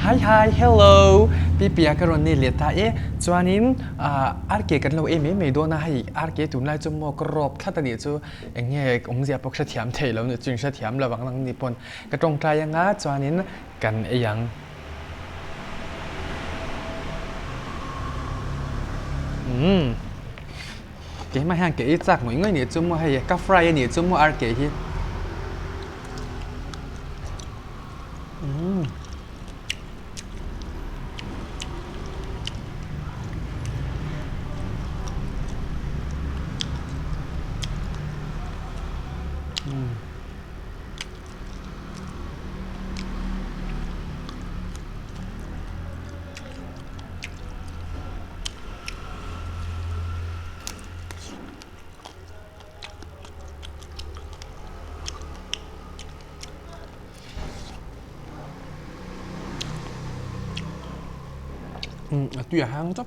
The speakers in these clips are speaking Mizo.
Hi hi hello Pipia ka rawn nei leh ta e chuanin RK kan lo ei mai mai dawn a hei RK tunlai chu maw ka rawp thlat a nih chu eng nge awmzia pawh ka hrethiam thei lo nih chu in hrethiam lo ang nang ni pawn ka tawngtai anga chuanin kan ei ang. Umm keimah hian ka ei chak ngawih ngawih nih chu maw hei ka fry a nih chu maw RK hi. Umm. A tui a hang chawp.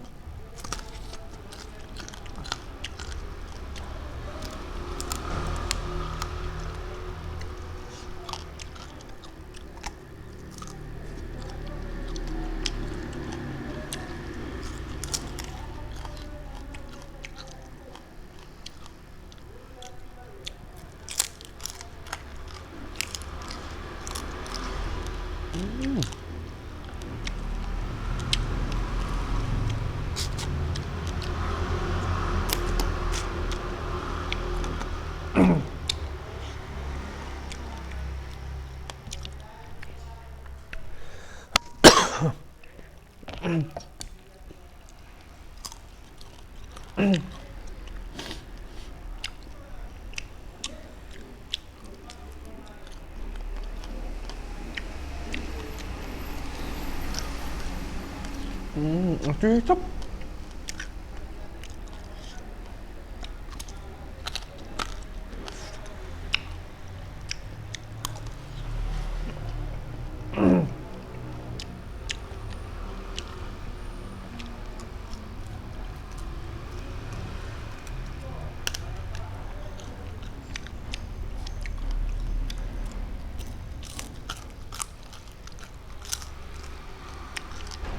A tui chawp.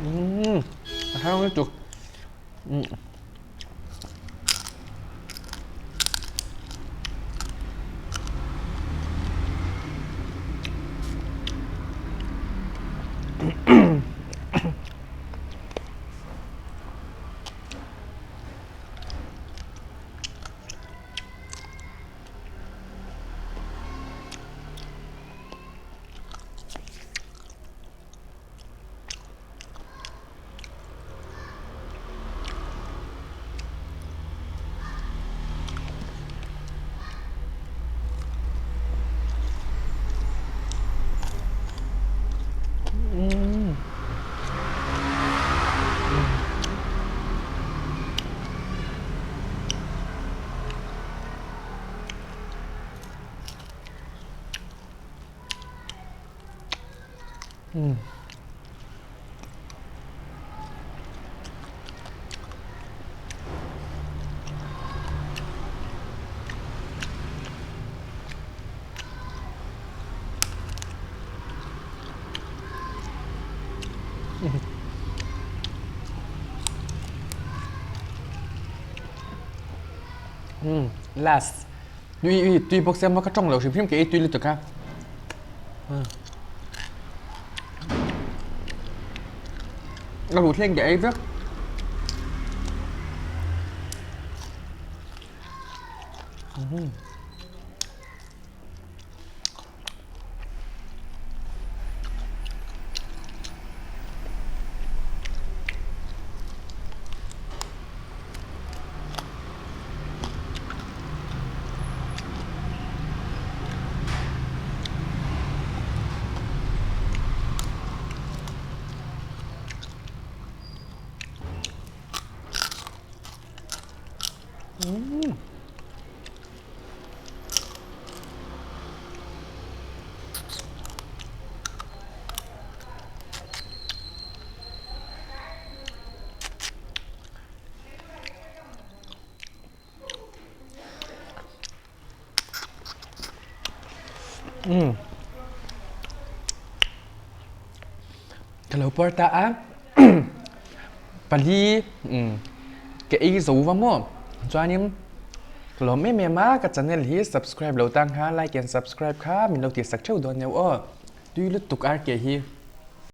Umm a hang lutuk. Last tui tui bawk sia maw ka tawng lo hrim hrim ka ei tui lutuk a. A ruh thleng ka ei vek. Ka lo puar ta a, pali ka ei zo va maw chuanin ka lawm em em a, ka channel hi subscribe lo tang kha like and subscribe kha min lo tihsak theuh dawn nia aw, tui lutuk RK hi.